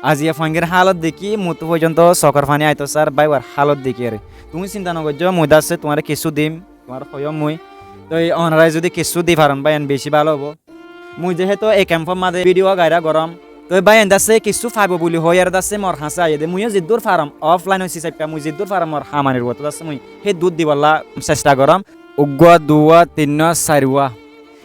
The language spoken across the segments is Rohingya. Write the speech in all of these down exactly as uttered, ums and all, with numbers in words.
Aziya fuaingir hálot dekí muttú foijjonto sokor faní aitó sar, báiwar hálot dekíyaré. Tuñí sinta nogoijjó, mui dassé tuáñre kissú dim, tuáñre hoiyóm mui. Toi onorai zudi kissú di faron báiyain beci bála óibo. Mui zehétu e kemfor mazé bídiyo gairá goróm, toi báiyain dassé kissú faibo buli hoiyaré dassé mor hañsé aiyé dé. Muiyó ziddúr farom, oflain óiyi saippa, mui ziddúr farom mor hamanir uore dassé mui hé dud dibolla cesta goróm. Uggúa, duwá, tinnúa, sairúa.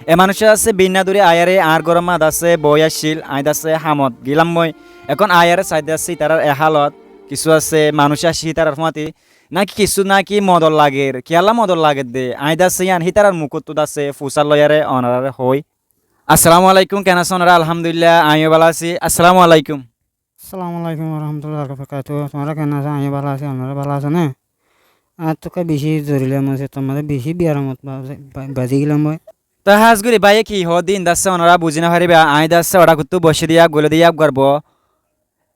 E manúiccúa dassé bínna dóri aiyaré añár góror mazé dassé boói accíl, aññí dassé hamot gílam mui. Ekón aiyaré saidé dassé ítarar e hálot, kissú dassé manúic accíl ítarar fúañti, náki kissú náki modot lager, kiyólla modot lager dé, aññí dassé yían hítarar mukóttu dassé fusár loiyaré onoráre hoói. Assalamu alaikum, keén asó onorá? Alhamdulillah, aññí yó bála así. Assalamu alaikum. Assalamu alaikum warahmatullahi wabarakatuhu. Tuáñra keén asó? Aññí yó bála así, onorá bála asó né? Añáttu ká bicí zorilá mosibot mazé bicí biyaramot ba-, ba-, bazí gílam bái. Toi hás gorí báiye ki hoó dé iín dassé onorá buzí nofaribá, aññí dassé oçákottú boiccé dé yá goilé dé yá uggwar boó.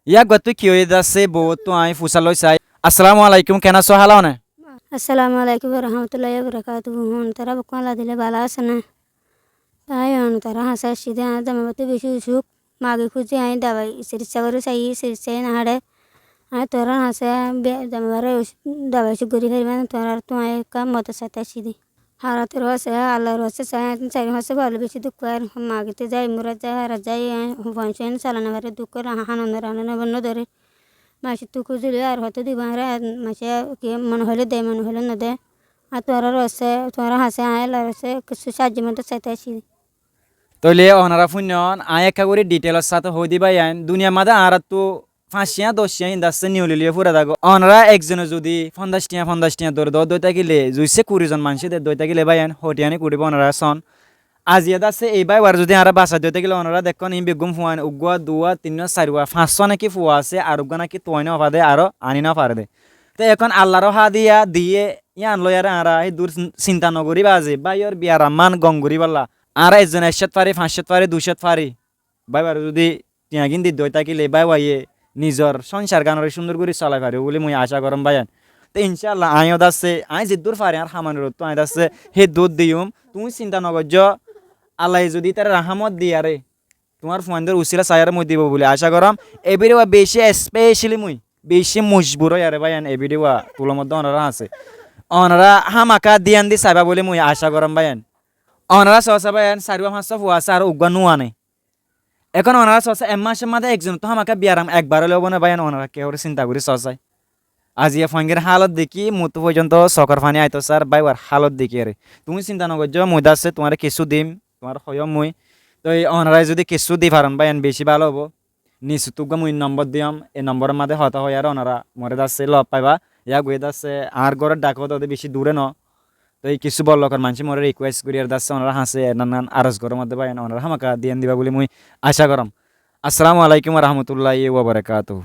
Yá uggwattu ki óiye dassé bouwóttu aññí fusár loi sai. Assalamu alaikum, keén asó hála one? Assalamu alaikum warahmatullahi wabarakatuhu. Hon tará bekkún Allah dilé bála asó né? Bái, aññí tuáñrar hañsé aiccí dé, añár zamaibattú bicí usúk, magi fúzi aññí dabai sikissá gorí saiyí, sikissá yó noháçe. Aññí tuáñrar hañsé be-, zamaibaré us-, dabai usúk gorí faribá né, tuáñrattú aññí ekká modot saité aiccí dé. Hárator waste, Allar waste sai, aññí sair fañs fua loi bicí duk fai, magitú zai, murat zai, hárat zai, aññí fuain suain sala nofaré, duk gorí, hano no rano no, no dóre. Maicóttu kúzi loi ar hotó dibo añáre, ar maiccé ki mone hoilé de, mone hoilé no de. Aññí tuáñrar waste, tuáñrar hañsé, aññí Allar waste kissú saájjo modot saité aiccí dé. Tóile onorá fúinnon, aññí ekká gorí dhithéilor sáte hoói di báiyain, duniyar mazé añáráttu fañs thiañ, doc thiañ híin dassé niyoli loi fúre táke. Onorá ekzone zudi fonzaic thiañ, fonzaic thiañ dóri dói tákile, zuicce kuri zon maincé de dói tákile báiyain, hothiyaní kuçibó onorá sóon. Aziya dassé ei báiwar zudi añára basai dói tákile onorá dekkón iín beggún fuain uggúa, duwá, tinnúa, sairúa, fañssúa náki fua asé, ar uggúa náki tuai nofade, aró aní nofarede. Te ekón Allaró há diya diyé, yían loiyaré añára híddur sin-, sinta nogoríba ze, báiyor biyaramán gom goríbolla. Añára ekzone ekcót fari, fañssót fari, duicót fari. Báiware zudi thiañgín di dói tákile báiwaye nizor sónsargánoré cúndor gorí solai faribó bóli mui acá goróm báiyain. Te incálla aññí yó dassé, aññí ziddúr fari añár hamanir uottú aññí dassé hé dud diyum. Tuñí sinta nogoijjó, Allaye zudi ítare rahámot diyaré, tuáñr fuaindór usíla saiyaré mui dibo bóli acá goróm. E bídiwa bicí especially mui bicí mojbur óiyaré báiyain e bídiwa tulómodde onorár hañsé. Onorá hámaka diyan di saibá bóli mui acá goróm báiyain. Onorá soósa báiyain, sairúa fañssúa fua asé, aró uggúa nuwa né. Ekón onorá soósa, ek mácor mazé ekzonottú hámaka biyaram ekbar óile óibo né báiyain, onorá kiyóre sinta gorí soósai. Aziya fuaingir hálot dekí muttú foijjonto sokor faní aitó sar, báiwar hálot dekíyaré. Tuñí sinta nogoijjó, mui dassé tuáñre kissú dim, tuáñre hoiyóm mui. Toi onorá zudi kissú di faron báiyain bicí bála óibo. Nisottú uggúa mui nombor diyóm, e nomboror mazé hotá hoiyaré onorá moré dassé lof faibá. Yá goiyé dassé añár góror dhakót ode bicí duré noó. Toi kissú bollokor maincé moré rikuwes goríyaré dassé onorár hañsé ennan aros gorómodde báiyain, onorá hámaka diyan diba bóli mui acá goróm. Assalamu alaikum warahmatullahi wabarakatuhu.